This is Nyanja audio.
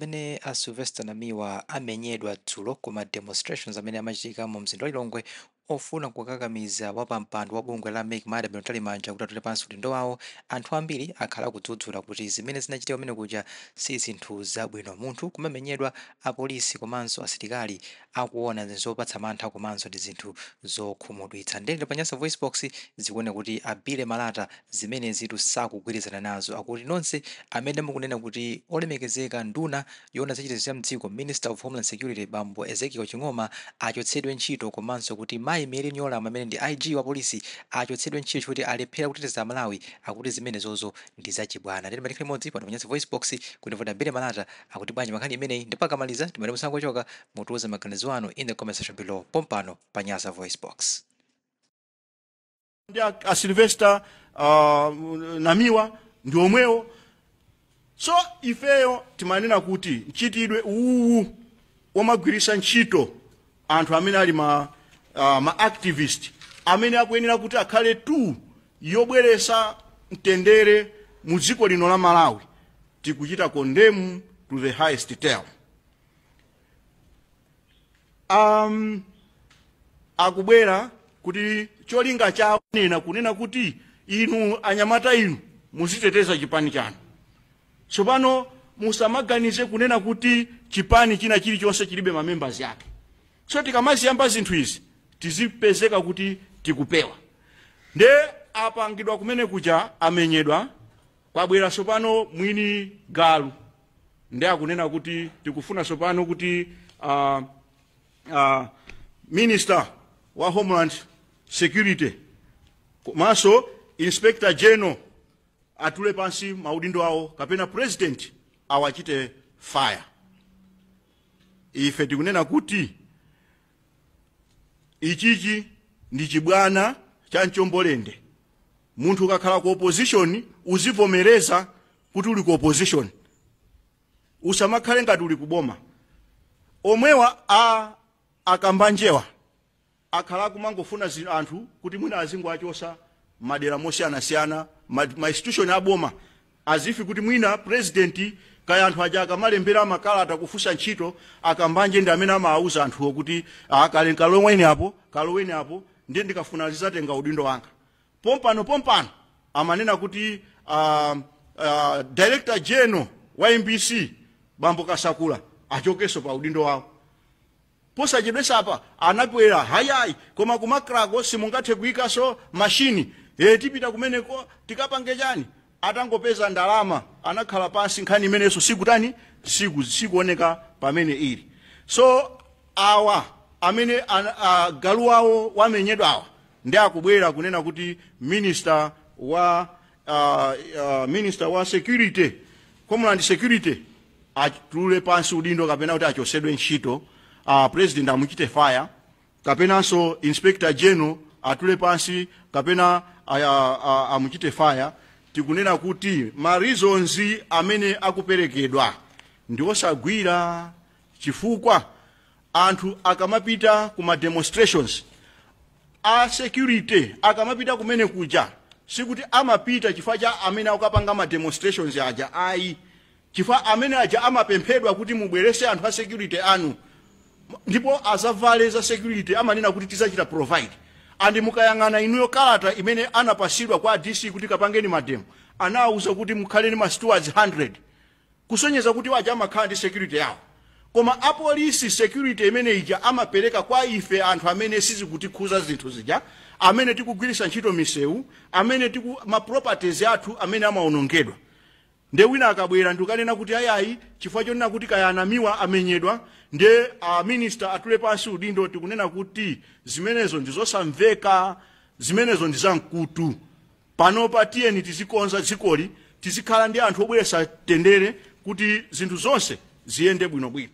Pamene a Sylvester Namiwa amenyedwa dzulo ku ma demonstrations amene amachitika mu mzinda wa Lilongwe ofuna kukakamiza wapampando wa bungwe la MEC, Annabel Mtalimanja, kuti atule pansi udindo wawo, anthu ambiri akhala akudzudzula kuti zimene zinachitika kumene kuja si zinthu zabwino. Munthu kumamenyedwa apolisi komanso asilikali akuona, zinthu zopatsa mantha komanso ndi zinthu zokhumudwitsa. Ndende pa Nyasa Voice Box zikuoneka kuti a Billy Malata zimene zitu sakugwirizana nazo. Akuti nonse amene mukunena kuti olemekezeka nduna yoona zachitetezo cha mdziko, Minister of Homeland Security, bambo Ezekiel Ching'oma, achotsedwe ntchito, komanso kuti mayi Merlyne Yolamu amene ndi IG wa polisi achotsedwe ntchito choti alephera kuteteza Malawi, akuti zimenezozo ndi zachibwana. Ndende matikhala imodzi pano pa Nyasa Voice Box kuti vota Billy Malata akuti bwanji nkhani imeneyi, ndipo akamaliza timati musangochoka, mutiuze maganizo anu in the comment section below pompano pa Nyasa Voice Box. Ndi a Sylvester Namiwa ndi omwewo. So ifeyo timanena kuti mchitidwe uwu womagwirisa ntchito anthu amene ali ma activist amene akuyenera kuti akhale tu yobweresa mtendere mu dziko lino la Malawi, tikuchita condemn to the highest tail. Akubwera kuti cholinga chawo nena kunena kuti inu anyamata, inu muziteteza chipani chanu. Tsopano musamaganize kunena kuti chipani china chilichonse chilibe ma members yake. So tikamaziyamba zinthu izi, tizipezeka kuti tikupewa. Nde apangidwa kumene kuja, amenyedwa, kwabwera tsopano mwini galu, nde akunena kuti tikufuna tsopano kuti Minister wa Homeland Security komanso Inspector General atule pansi maudindo awo kapena President awachite fire. Ife tikunena kuti ichichi ndi chibwana cha mchombolende. Munthu ukakhala ku opposition, uzivomereza kuti uli ku opposition, usamakhale ngati uli kuboma. Omwewa a akambanjewa akhala akumangofuna anthu kuti mwina azingoachosa madera mosiyanasiyana, ma institution aboma, azifi kuti mwina President kaya anthu aja akamalembera makalata kufunsa ntchito, akambanje ndi amene amawauza anthuwo kuti, "Ah, kale kaloweni apo, kaloweni apo, ndiye ndikafuna zizatenga udindo wanga pompano pompano." Amanena kuti Director General wa MBC, bambo Kasakula, achokenso pa udindo wawo. Posachedwesa apa anabwera, hayayi, koma ku MACRA ko simungathe kuyikaso mashini e, tipita kumeneko tikapange chani? Atangopeza ndalama anakhala pansi. Nkhani imenenso sikutani, sikuoneka pamene ili. So awa amene galu wawo wamenyedwa awa ndi akubwera kunena kuti minister wa security, Homeland Security, atule pansi udindo kapena kuti achosedwe ntchito, President amuchite fire, kapenanso Inspector General atule pansi kapena amuchite fire. Tikunena kuti ma reasons amene akuperekedwa ndi osagwira, chifukwa anthu akamapita ku ma demonstrations, a security akamapita kumene kuja, sikuti amapita chifukwa cha amene akukapanga ma demonstrations aja, ayi, chifukwa amene aja amapemphedwa kuti mubwerese anthu a security anu ndipo azavale za security, amanena kuti tizachita provide. And mukayang'ana inuyo kalata imene anapasidwa kwa DC kuti kapangeni ma demo, anawuza kuti mukhale ndi ma stewards 100, kusonyeza kuti waja amakhala ndi security yawo. Koma apolisi security imene ija amapereka kwa ife anthu amene sizikutikhuza zinthu zija, amene tikugwiritsa ntchito misewu, amene tiku ma properties athu amene amaonongedwa. Nde wina akabwera ndikukanena kuti ayayi, chifukwa chonena kuti kaya anamiwa amenyedwa, nde a minister atule pansi udindo, tikunena kuti zimenezo ndi zosamveka, zimenezo ndi zamkutu. Panopa tiyeni tizikonza dzikoli, tizikhala ndi anthu obweretsa mtendere kuti zinthu zonse ziyende bwinobwino.